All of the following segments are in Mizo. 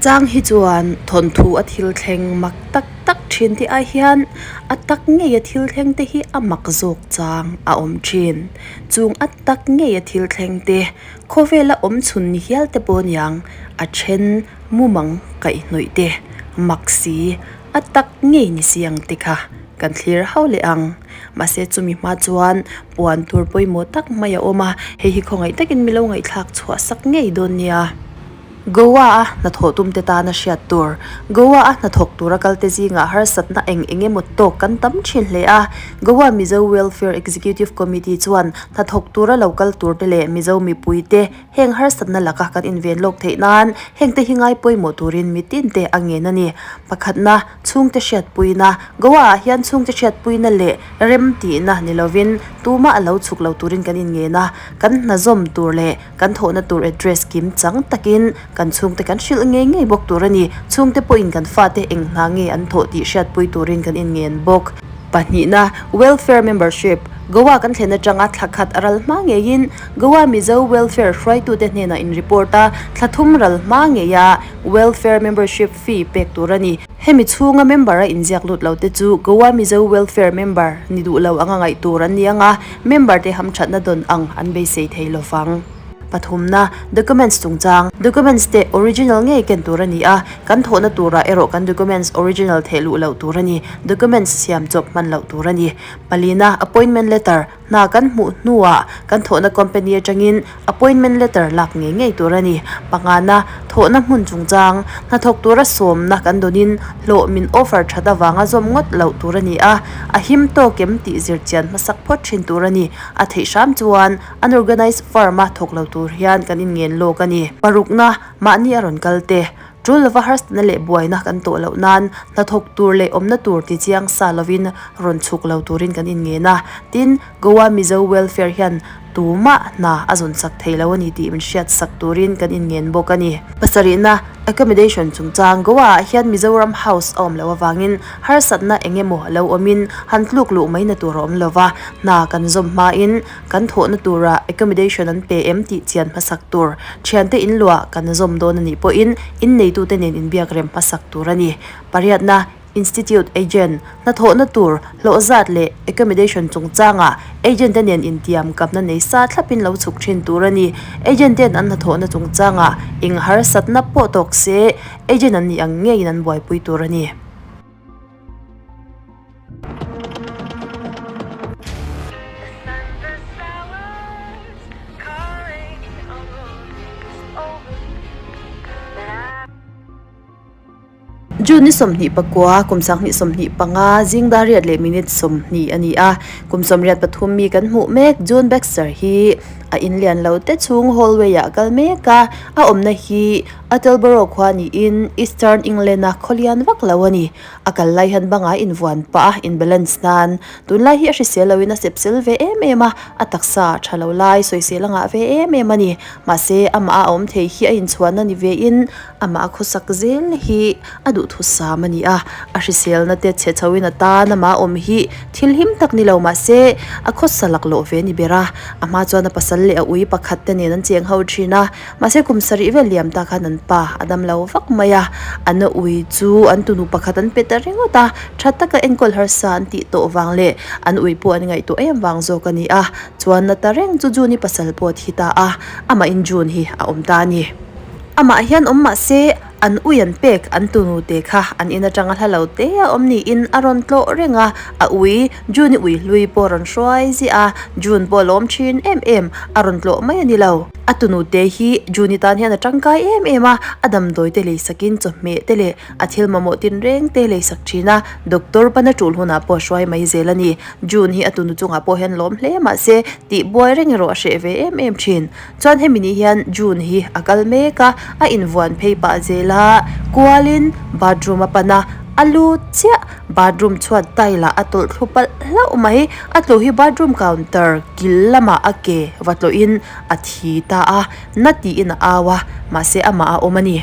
A chang hi chuan thawnthu a thil thleng mak tak tak thin te ai hian a tak ngei a thil thleng te hi a mak zawk chang a awm thin. Chung a tak ngei a thil thleng te khawvela awm chhun ni hial te pawh aniang a then mumang kaihhnawih te mak si a tak ngei ni si ang te kha kan thlir hauh leh ang. Mahse chumi hma chuan puan tur pawimawh tak mai a awm a, hei hi khawngaih takin milo ngaihthlak chhuah sak ngei dawn nia. Goa a hnathawh tum te tana hriat tur. Goa a hnathawk tura kal te zingah harsatna eng eng emaw tawk kan tam thin hle a. Goa Mizo Welfare Executive Committee chuan hnathawk tura lo kal tur te leh Mizo mipui te heng harsatna laka kan inven lawk theih nan heng te hi ngai pawimawh turin mitin te a ngen a ni. Pakhatna, chhungte hriatpuina. Goa ah hian chhungte hriatpuina leh rem tihna ni lovin tumah a lo chhuk lo turin kan inngen a, kan hna zawm tur leh Kan thawhna tur address kim chang takin kan chhungte kan hrilh ngei ngei bawk tur a ni. Chhungte pawhin kan fate eng hna nge an thawh tih hriatpui turin kan inngen bawk. Pahnihna, Welfare Membership, Goa kan thlen atanga thla khat a ral hma ngeiin Goa Mizo Welfare hruaitute hnenah in report a, thla thum ral hma ngeia Welfare Membership fee pek tur a ni. Hemi chhunga member a inziak lut lo te chu Goa Mizo Welfare member ni duh lo anga ngaih tur an ni ang a, Member te hamthatna dawn ang an beisei thei lo vang. Pathumna, Documents chungchang. Documents te original ngei ken tur a ni a, kan thawhna turah erawh kan documents original theh luh loh tur a ni. Documents siam chawp hman loh tur a ni. Palina, Appointment letter, Hna kan hmuh hnuah kan thawhna company atangin appointment letter lak ngei ngei tur a ni. Pangana, Thawhna hmun chungchang. Hnathawk tura sawmna kan dawnin hlawh min offer that avanga zawm ngawt loh tur a ni a, a him tawk em tih zir chian hmasak phawt thin tur a ni. A theih hram chuan unorganized firm-a thawk lo tur hian kan inngen lawk a ni. Parukna, mahni a rawn kal te. Tul lova harsatna leh buaina kan tawh loh nan hnathawk tur leh awmna tur ti chiang sa lovin rawn chhuk lo turin kan inngen a. Tin, Goa Mizo Welfare hian tumah hna a zawn sak thei lo a ni tih min hriat sak turin kan inngen bawk a ni. Pasarihna, Accommodation chungchang Goa-ah hian Mizoram House a awm loh avangin harsatna eng emaw lo awmin han tluk luh maina tur a awm lo va, hna kan zawm hmain kan thawhna tura accommodation an pe em tih chian hmasak tur, thiante inluah kan zawm dawn a nih pawhin inneitute nen inbiak rem hmasak tur a ni. Pariatna, Institute Agent, hnathawhna tur, hlawh zat leh accommodation chungchangah agent te nen intiam kapna nei sa thlapin lo chhuk thin tur a ni. Agent ten an hnathawhna chungchangah eng harsatna pawh tawk se, agent an nih ang ngeiin an buaipui tur a ni. June ni 24, kum 2025, zing dar riat leh minute 20 a ni a. Kum 83 mi kan hmuh mek June Baxter hi a in lian lo te chhung hallway ah kal mek a, a awmna hi Attleboro khua niin Eastern England a khaw lian vak lo a ni. A kal lai hian banga invuan pah a, in balance nan. Tunlai hi a hrisel loin a sepsel ve em em a, a taksa a tha lo lai sawisel a ngah ve em em a ni. Mahse amah a awm thei hi a inchhuanna ni vein Amah a khawsak zel hi a duhthusam a ni a, a hriselna te chhe chhoin a tan amah awm hi thil him tak ni lo mahse a khawsa laklawh ve a ni ber a, a hma chuan a pasal leh a ui pakhat te nen an cheng ho thin a, mahse kum sarih vel liam ta khan an pa a dam lo vak mai a, an a ui chu an tunu pakhat an pe ta ringawt a, tha taka enkawl harsa an tih tawh vang leh an ui pawh an ngaihtuah em vang zawk a ni a, chuan na ta reng chu June-i pasal pawh a thi ta a, amahin June hi a awm ta a ni. Amah hian awm mah se, an ui an pek an tunu te kha an in atanga hla lo te a awm niin a rawn tlawh reng a, a ui June-i ui hlui pawh a rawn hruai ziah a, June pawh a lawm thin em em, a rawn tlawh mai a ni lo. A tunu te hi June-i tan hian a tangkai em em a, a damdawi te lei sakin chawhmeh te leh a thil mamawh tinreng te lei sak thin a, doctor pana tul hunah pawh a hruai mai zel a ni. June hi a tunu chungah pawh hian lawm hle mah se, tihbuai reng erawh a hreh ve em em thin. Chuan hemi ni hian June hi a kal mek a, a invuan phei pah zel a, kualin bathroom a pan a, a lu chiah bathroom chhuat tile ah a tawlh thlu palh hlauh mai, a tlu hi bathroom counter kil lamah a ke va tlawhin a thi ta a, na tiin a au a, mahse amah a awm a ni.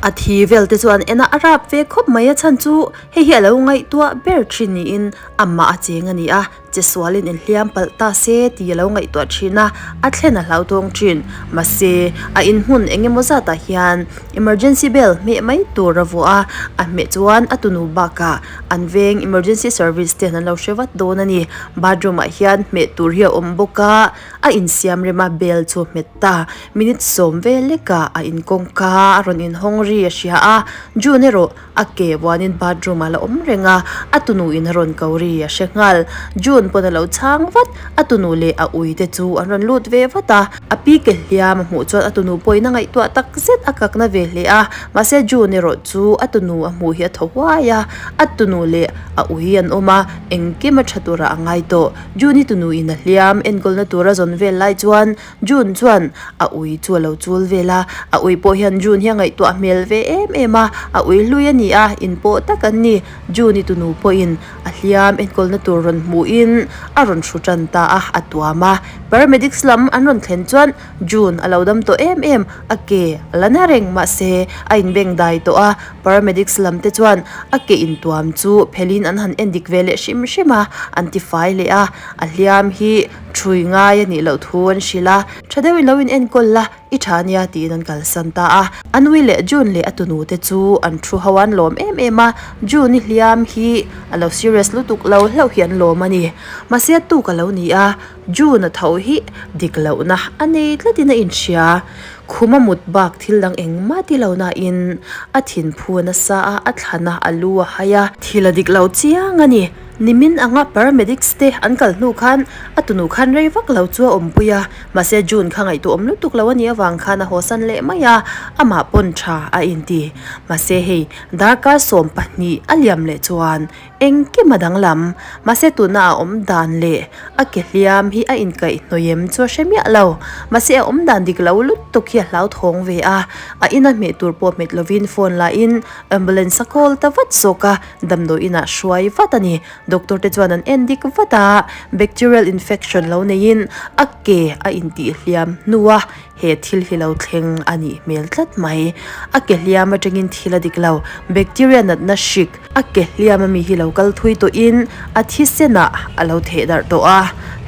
A thi vel te chu an en a, a rap ve khawp mai a chhan chu hei hi a lo ngaihtuah ber thin niin amah a cheng a ni a. Che sualin inhliam palh ta se tih a lo ngaihtuah thin a, a thlen a hlauthawng thin. Mahse, a inhmun eng emaw zatah hian emergency bell hmeh mai tur a vuah a, a hmeh chuan a tunu bakah an veng emergency service te an lo hre vat dawn a ni. Bathroom ah hian hmeh tur hi a awm bawk a, a insiam rem a bell chu a hmet ta. Minute sawm vel lekah a inkawngka a rawn inhawng ri a hria a, June erawh A ke vuanin bathroom ah la awm reng a, a tunu in a rawn ko ri a hre nghal. June pawn a lo chhang vat, a tunu leh a ui te chu an rawn lut ve vat a. A pi ke hliam a hmuh chuan a tunu pawhin a ngaihtuah tak zet a kakna ve hle a, mahse June erawh chu a tunu a hmuh hi a thaw huai a, a tunu leh a ui an awm a, engkim a tha turah a ngai tawh. June-i tunu in a hliam enkawlna tur a zawn vel lai chuan June chuan a ui chu a lo chul vel a, a ui pawh hian June hi a ngaihtuah hmel ve em em a, a ui hlui a ni a, in pawh tak an ni. June-i tunu pawhin a hliam enkawlna tur rawn hmuhin a rawn hru tan ta a, a tuam a. Paramedics lam an rawn thlen chuan June a lo dam tawh em em, a ke a la na reng mahse a inbeng dai tawh a, paramedics lam te chuan a ke intuam chu phelhin an han endik ve leh hrim hrim a, an tifai leh a, a hliam hi Ṭhui ngai a nih loh thu an hrilh a, ṭha deuhin lo in enkawl la, i ṭha nia tiin an kalsan ta a. A nui leh June leh a tunu te chu an ṭhu ho a, an lawm em em a, June i hliam hi a lo serious lutuk lo hlauh hi an lawm a ni. Mahse a tuk a lo ni a, June a tho hi dik lohna a nei tlatin a inhria. Khum a mut bak thil dang engmah ti lo nain a thinphu a nasa a, a thlan a, a lu a hai a. Thil a dik lo chiang a ni. Nimin anga paramedics te an kal hnu khan a tunu khan rei vak lo chu a awmpui a, mahse June kha ngaihtuah awm lutuk lo a nih avang khan a hawsan leh mai a, amah pawn tha a inti. Mahse hei darkar 12 a liam leh chuan engkim a danglam, mahse tuna a awm dan leh a ke hliam hi a inkaihhnawih em chu a hre miah lo, mahse a awm dan dik lo lutuk hi a hlauthawng ve a, a ina hmeh tur pawh hmet lovin phone lahin ambulance a call ta vat zawk a. Damdawi inah hruai vat a ni. Doctor te chuan an en dik vat a, bacterial infection lo neiin a ke a intih hliam hnua he thil hi lo thleng a nih hmel tlat mai. A ke hliam atangin thil a dik lo, bacteria natna hrik a ke hliam ami hi lo kal thui tawhin a thisenah a lo theh darh tawh a,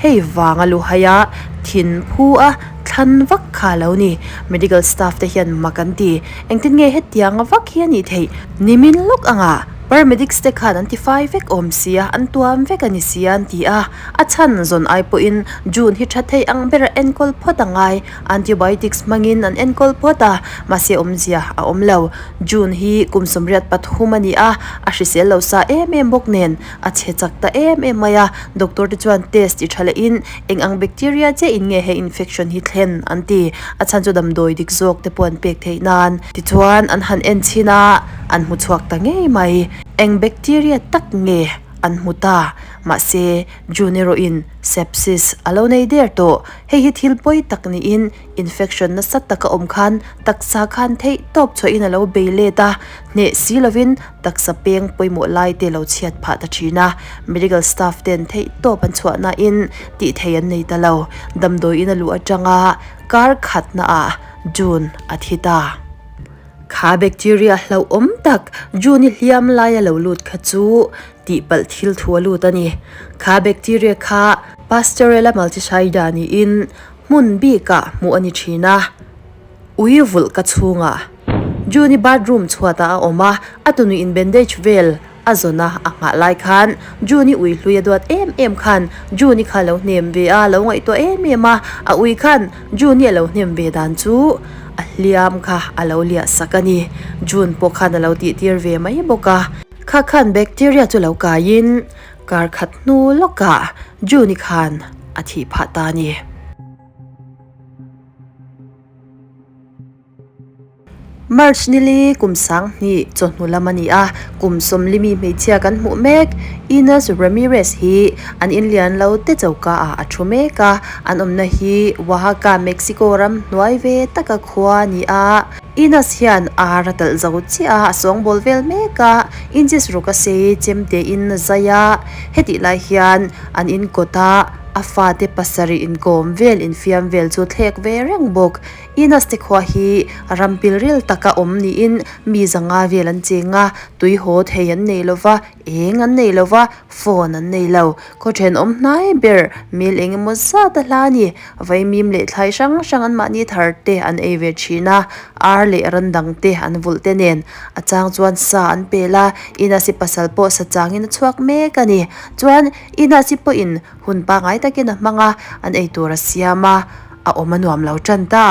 hei vang a luhai a thin phu a thlan vak kha a lo ni. Medical staff te hian mak an ti. Engtin nge hetiang vak hi a nih theih? Nimin lawk anga paramedics te khan an tifai vek awm sia, an tuam vek a ni sia an ti a, a chhan zawn ai pawhin June hi tha thei ang bera enkawl phawt a ngai, antibiotics hmangin an enkawl phawt a, mahse awmzia a awm lo. June hi kum 83 a ni a, a hrisel lo sa em em bawk nen a chhe chak ta em em mai a, doctor te chuan test ti tha lehin eng ang bacteria chiah in nge he infection hi thlen an ti, a chhan chu damdawi dik zawk te pawh an pek theih nan. Tichuan an han en chhin a, an hmu chhuak ta ngei mai, eng bacteria tak nge an hmu ta, mahse June erawhin sepsis a lo nei der tawh, hei hi thil pawi tak niin infection nasa taka awm khan taksa khan theih tawp chhuahin a lo bei let a, hneh si lovin taksa peng pawimawh lai te lo chhiat phah ta thin a, medical staff ten theih tawp an chhuah nain tih thei an nei ta lo, damdawi in a luh atanga kar khatna ah June a thi ta. Kha bacteria hlauhawm tak June i hliam laia lo lut kha chu tihpalh thil thu a lut a ni. Kha bacteria kha Pasteurella multocida niin hmun bikah hmuh a ni thin a. Ui vulh ka chhungah June-i bathroom chhuatah a awm a, a tunuin bandage vel a zawn a, a nghah lai khan June-i ui hlui a duat em em khan June-i kha a lo hnem ve a, a lo ngaihtuah em em a, a ui khan June-i a lo hnem ve dan chu a hliam kha a lo liah sak a ni. June pawh khan a lo tihtir ve mai bawk a. Kha khan bacteria chu lo kaiin kar khat hnu lawkah June-i khan a thih phah ta a ni. March nili kum 2000 chawhnu lam a ni a, kum 40 mi hmeichhia kan hmuh mek. Ines Ramirez hi an inlian lo te choka ah a thu mek a, an awmna hi Oaxaca, Mexico ram hnuai ve taka khua a ni a. Ines hian ar a talh zo chiah a, a sawngbawl vel mek a, inches ruk a sei chem tein a zai a, hetih lai hian an inkawt a, A fate pasarih inkawm vel infiam vel chu thlek ve reng bawk. Inas te khua hi ram pilril taka awm niin mi zanga vel an cheng a, tui haw thei an nei lova, eng an nei lova, phone an nei lo. Khaw thenawm hnai ber mel eng emaw zat a hla a ni. Vaimim leh thlai hrang hrang an mahni thar te an ei ve thin a, ar leh ran dang te an vulh te nen a chang chuan sa an pel a, Inasi pasal pawh sa changin a chhuak mek a ni. Chuan Inasi pawhin hun pangai takin a hmang a, an ei tur a siam a, a awm a nuam lo tan ta.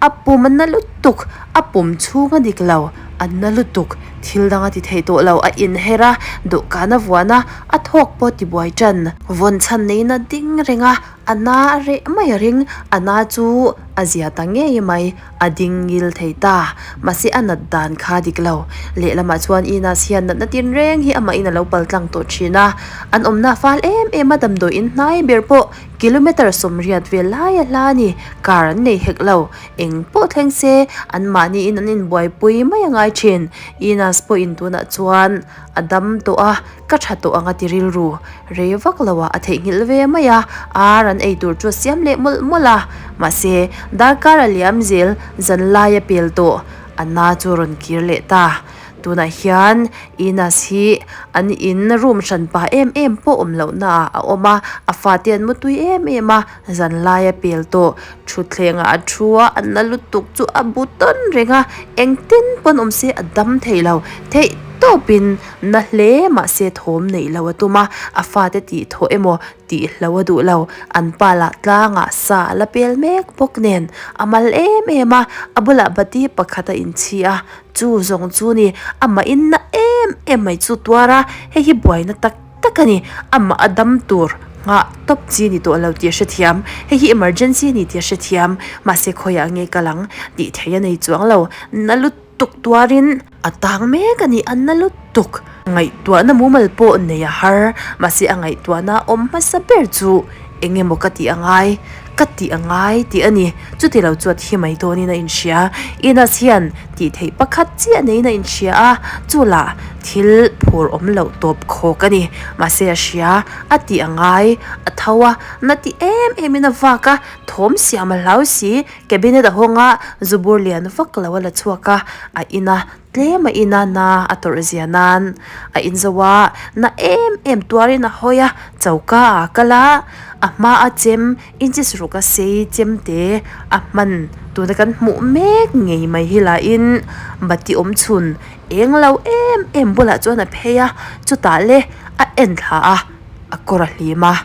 A pum a na lutuk, a pum chhung a dik lo, a na lutuk, thil dang a ti thei tawh lo, a inher a, dawhkan a vuan a, a thawk pawh a ti buai tan. Vawn chhan neiin a ding reng a, a na a reh mai a ring, a na chu a zia ta ngei mai, a ding ngil thei ta. Mahse a nat dan kha dik lo. Lehlamah chuan Inas hian natna tinreng hi amahin a lo pal tlang tawh thin a, an awmna a fal em em a, damdawiin hnai ber pawh kilometre 80 vel lai a hla a ni, car an nei hek lo. Eng pawh thleng se anmahniin an inbuaipui mai a ngai thin. Inas pawhin tunah chuan a dam tawh a, Ka tha tawh ang a ti rilru rei vak lo a, a theihnghilh ve mai a, ar an ei tur chu a siam leh mawlh mawlh a, mahse darkar a liam zel zan lai a pel tawh, a na chu rawn kir leh ta. Tunah hian Inas hi an in room hran pa em em pawh awm loh na ah a awm a, a fate an mutui em em a, zan lai a pel tawh, thutthleng ah a thu a, a na lutuk chu a bu tawn reng a, engtin pawn awm se a dam thei lo, theih tawpin Na hle mahse thawm neih lo a tum a, a fate tih thawh emaw tih hlo a duh lo. An pa lah tlangah sa a la pel mek bawk nen a mal em em a, a bulah bati pakhat a inchhi a, chu zawng chu ni amahin na em em mai chu tuar a, hei hi buaina tak tak a ni, amah a dam tur nghah tawp chi ni tawh lo tih a hrethiam, hei hi emergency a ni tih a hrethiam, mahse khawiah nge kal ang tih theih a nei chuang lo, na lut. tuk tuarin a tang mek a ni, a na lutuk. Ngaihtuahna mumal pawh nei a har, mahse a ngaihtuahna awm hmasa ber chu eng emaw ka tih a ngai, ka tih a ngai tih a ni. Chuti lo chu a thi mai dawnin a inhria. Inas hian tih theih pakhat chiah neiin a inhria a, chu lah thil phur awm loh tawp khawk a ni. Mahse a hria, a tih a ngai, a tho a, na ti em emin a vak a, thawm siam a hlau si. Cabinet a hawng a, zu bur lian vak lo a la chhuak a, a in a, tlem a in a, na a tawrh zia nan a in zo a, na em em tuarin a hawi a, choka ah a kal a, a hma a chem inches ruk a sei chem te a hman tuna kan hmuh mek ngei mai hi lah in bati awm chhun eng lo em em bulah chuan a phei a, chutah le a en thla a, a kawr a hlim a.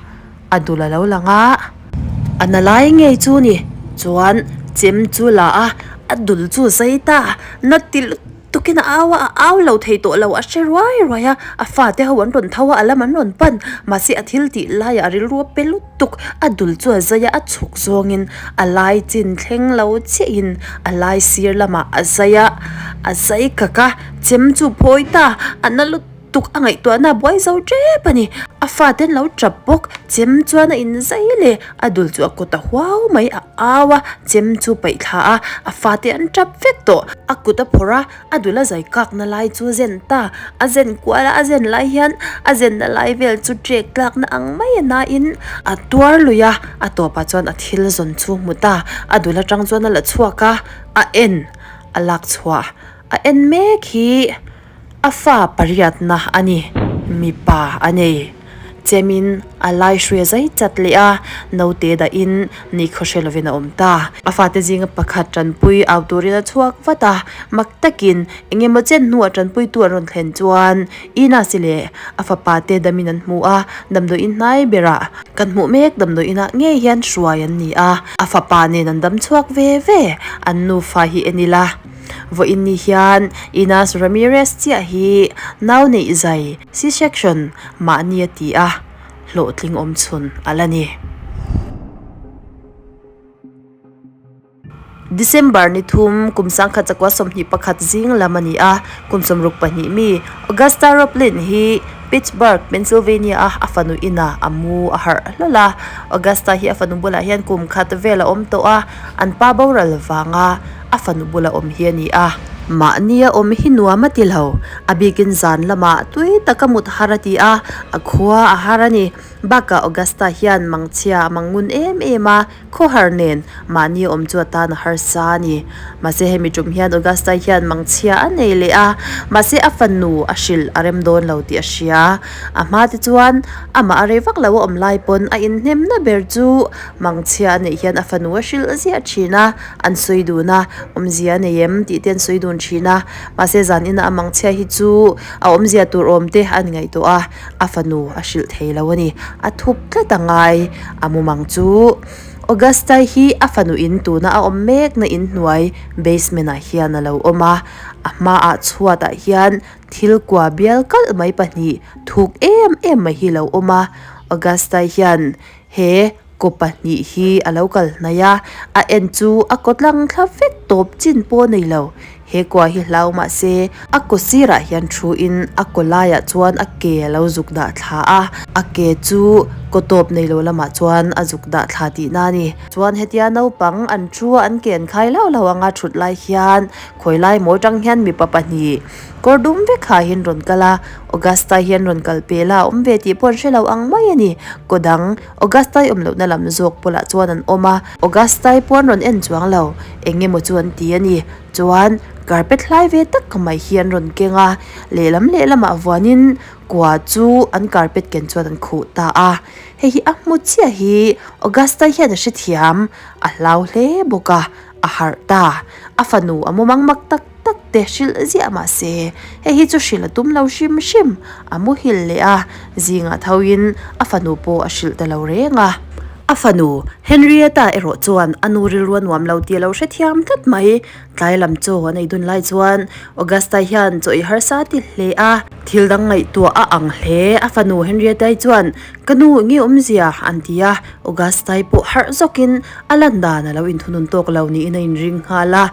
A dul a lo lang a, a na lai ngei chu ni chuan chem chu la a, a dul chu zai ta, na ti lutuk in a au a, a au lo thei tawh lo, a hre ruai ruai a, a fate ho an rawn tho a, a lam an rawn pan, mahse a thil tih laiah a rilru a pe lutuk, a dul chu a zai a, a chhuk zawngin a lai chin thleng lo chiah in a lai sir lamah a zai a, a zai kak a, chem chu phawi ta, a na lutuk. Tuk a ngaihtuahna a buai zo tep a ni. A fate an lo tap bawk. Chem chuan a inzai leh a dul chu a kut a huau mai a au a, chem chu paih thla a, a fate an tap vek tawh. A kut a phawrh a, a dul a zai kakna lai chu a zen ta. A zen kual a, a zen lai hian a zenna lai vel chu ṭek tlakna ang mai a nain a tuar lui a, a tawpah chuan a thil zawn chu hmu ta. A dul atang chuan a la chhuak a, a en a lak chhuah a en mek hi. A fa pariatna a ni, mipa a nei. Chemin a lai hruai zai chat leh a, naute dahin nikhaw hre lovin a awm ta. A fate zinga pakhat tanpui au turin a chhuak vat a, mak takin eng emaw chen hnuah tanpuitu an rawn thlen chuan Inasi leh a fapa te damin an hmu a, damdawiin hnai berah kan hmuh mek damdawiinah ngei hian hruai an ni a, a fapa nen an dam chhuak ve ve, an nufa hi en ila. Vawiin ni hian Inas Ramirez chiah hi nau neih zai C-section mahni a ti a, hlawhtling awm chhun a la ni. December ni thum kum sangkhat chakua 21 zing lam a ni a, kum 62 mi Augusta Roblin hi Pittsburgh, Pennsylvania a a fanu inah a mu a harh hlawl a. Augusta hi a fanu bulah hian kum khat vel a awm tawh a, an pa boral vanga a fanu bula awm hi a ni a. Mahnia awm hi nuam a ti lo. A bikin zan lamah tui taka mut har a ti a, a khua a har a ni. Bakah Augusta hian mangchhia a mang ngun em em a, khawhar nen mahni awm chu a tan a harsa a ni. Mahse hemi tum hian Augusta hian mangchhia a nei leh a, mahse a fanu a hrilh a rem dawn lo tih a hria. A hma te chuan amah a rei vak lo a awm lai pawn a inhnemna ber chu mangchhia a neih hian a fanu a hrilh ziah thin a, an sawi dun a, awmzia a nei em tih te an sawi dun thin a, mahse zan ina a mangchhia hi chu a awmzia tur awm te an ngaihtuah a, a fanu a hrilh thei lo a ni. A thup tlat a ngai a mumang chu. Augusta-i hi a fanu in tuna a awm mek na inhnuai basement ah hian a lo awm a, a hmaah chhuat ah hian thil kua bial kalh mai pahnih thuk em em mai hi a lo awm a, Augusta-i hian he kaw pahnih hi a lo kal hnaih a, a en chu a kaw tlang thla vek tawp chin pawh a nei lo. He kua hi hlau mah se a kaw sirah hian thu in a kaw laiah chuan a ke a lo zuk dah thla a, a ke chu kaw tawp nei lo lamah chuan a zuk dah thla tihna a ni. Chuan hetia naupang an thu a an ke an khai hlauh hlauh anga thut lai hian khawi lai mawi tang hian mipa pahnih Kawr dum vek ha hian rawn kal a, Augusta hian rawn kal pel a, a awm ve tih pawh an hre lo ang mai a ni. Kaw dang, Augusta-i awm lohna lam zawk pawlah chuan an awm a, Augusta-i pawh an rawn en chuang lo, eng emaw chu an ti a ni. Chuan, carpet hlai ve tak mai hi an rawn keng a, lehlam lehlamah vuanin kua chu an carpet ken chuan an khuh ta a. Hei hi a hmu chiah hi Augusta hian a hrethiam, a hlau hle bawk a, a harh ta. A fanu a mumang mak tak tak te hrilh ziah mah se hei hi chu hrilh a tum lo hrim hrim. A muhil leh a, zingah thoin a fanu pawh a hrilh ta lo reng a. A fanu Henrietta erawh chuan a nu rilru a nuam lo tih a lo hrethiam tlat mai. Tlai lam chaw an ei dun lai chuan Augusta hian chaw ei harsa a ti hle a. Thil dang ngaihtuah a ang hle. A fanu Henrietta-i chuan, Ka nu nge awmzia? an ti a. Augusta-i pawh harh zawkin a lan dan a lo inthunun tawk lo niin a inring nghal a.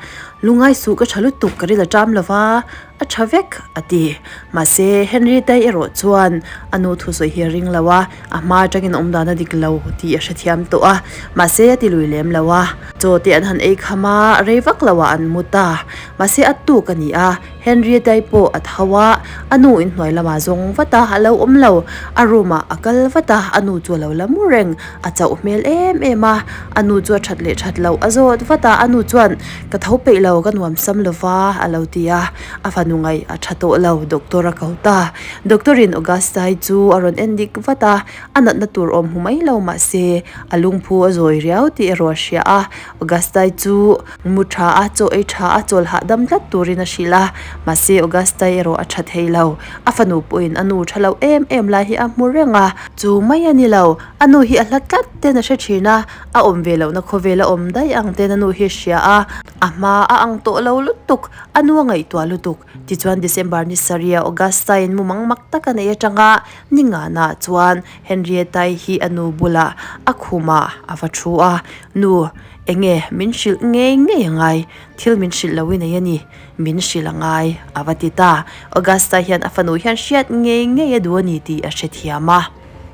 Lungai suh ka tha lutuk ka ril a ṭam lova, a tha vek a ti. Mahse, Henry Tai erawh chuan a nu thusawi hi a ring lo a, a hma atangin awm dan a dik lo tih a hrethiam tawh a, mahse a ti lui lem lo a. Chaw te an han ei kham a, rei vak lo ah an mu ta. Mahse a tuk a ni a, Henry Tai pawh a tho a, a nu inhnuai lamah zawng vat a, a lo awm lo. A room ah a kal vat a, a nu chu a lo la mu reng. A chauh hmel em em a, a nu chu a that leh that loh a zawt vat a, a nu chuan ka tho peih lo ka nuam sam lo va a lo ti a, a fanu ngaih a tha tawh lo doctor a ko ta. Doctor in Augusta-i chu a rawn en dik vat a, a natna tur awm hmu mai lo mahse a lungphu a zawi riau tih erawh a hria a, Augusta-i chu mu tha a, chaw ei tha a, chawl hahdam tlat turin a hrilh a, mahse Augusta-i erawh a tha thei lo, a fanu pawhin a nu tha lo em em lai hi a hmu reng a. Chu mai a ni lo, a nu hi a hla tlat ten a hre thin a, a awm ve lohna khawvel a awm daih ang ten a nu hi a hria a, a hma a ang tawh lo lutuk, a nu a ngaihtuah lutuk. Tichuan December ni sarih Augusta-in mumang mak tak a neih atanga ni ngana chuan Henrietta-i hi a nu bulah a khumah a va thu a, Nu, enge min hrilh ngei ngei a ngai, thil min hrilh lo i nei a ni. Min hrilh a ngai, a va ti ta. Augusta hian a fanu hian hriat ngei ngei a duh a ni tih a hrethiam a.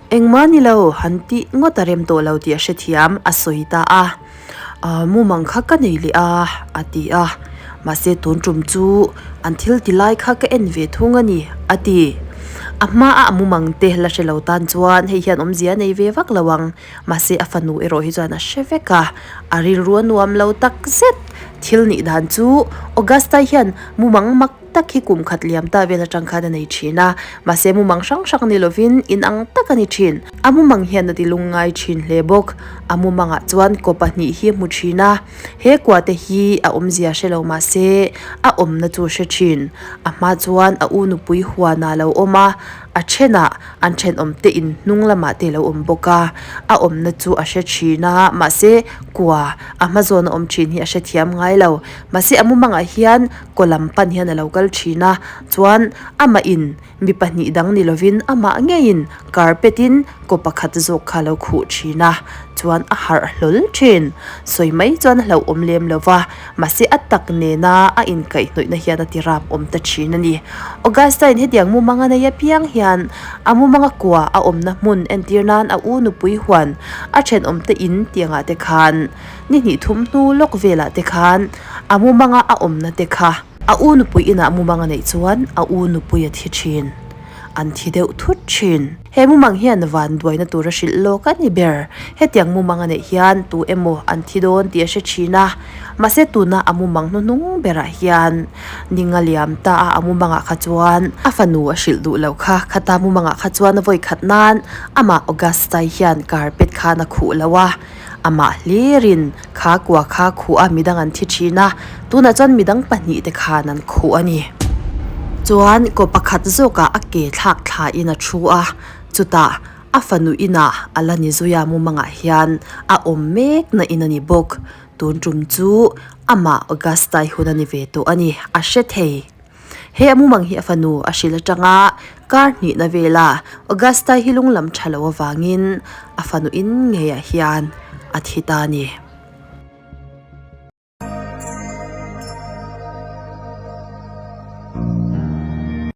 Engmah ni lo, han tih ngawt a rem tawh lo tih a hrethiam, a sawi ta a. Aa, mumang kha ka nei leh a, a ti a. Mahse tun tum chu an thil ti lai kha ka en ve thung a ni, a ti. A hmaa a mumang te la hre lo tan chuan hei hian awmzia a nei ve vak lo ang. Mahse a fanu erawh hi chuan a hre vek a, a rilru a nuam lo tak zet. Thil nih dan chu Augusta hian mumang mak tak hi kum khat liam ta vel atang khan a nei thin a, mahse mumang hrang hrang ni lovin inang tak a ni thin. A mumang hian a ti lungngai thin hle bawk. A mumangah chuan kaw pahnih hi a hmu thin a, he kua te hi a awmzia hre lo mahse a awmna chu a hre thin. A hma chuan a u nupui huanah a lo awm a, A thenah an thenawm te in hnung lamah te lo awm bawk a, a awmna chu a hre thin a, mahse kua a hma zawn a awm thin hi a hrethiam ngai lo. Mahse a mumangah hian kaw lam pan hian a lo kal thin a, chuan amah in mi pahnih dang ni lovin amah ngeiin carpet in kaw pakhat zawk kha a lo khuh thin a, chuan a harh hlawl thin. Sawi mai chuan a hlauhawm lem lo va, Mahse a tak nena a inkaihhnawihna hian a ti rap awm ta thin a ni. Augustine hetiang mumanga nei apiang hian a mumanga kua a awmna hmun entir nan a u nupui huan a thenawmte in tiangah te khan ni hnih thum hnu lawk velah te khan a mumanga a awmna te kha. A u nupui inah mumang a neih chuan a u nupui a thi thin. An thi deuh thut thin. He mumang hian van duaina tur a hrilh lawk a ni ber. Hetiang mumang a neih hian tu emaw an thi dawn tih a hre thin a. Mahse tuna a mumang hnuhnung berah hian ning a liam ta a, a mumangah kha chuan a fanu a hrilh duh lo kha. Khata mumangah kha chuan a vawi khat nan amah Augusta-i hian carpet khan a khuh lo a, amah hlirin kha kua kha khuh a midang an thi thin a, tunah chuan midang pahnihte khan an khuh a ni. Chuan kaw pakhat zawkah a ke thlak thlain a thu a, chutah a fanu inah a la ni zui a mumangah hian a awm mek na in a ni bawk. Tun tum chu amah Augusta-i hun a ni ve tawh a ni, a hre thei. He a mumang hi a fanu a hrilh atanga kar hnihna vela Augusta hi lung lam tha lo avangin a fanu in ngeiah hian a thi ta a ni.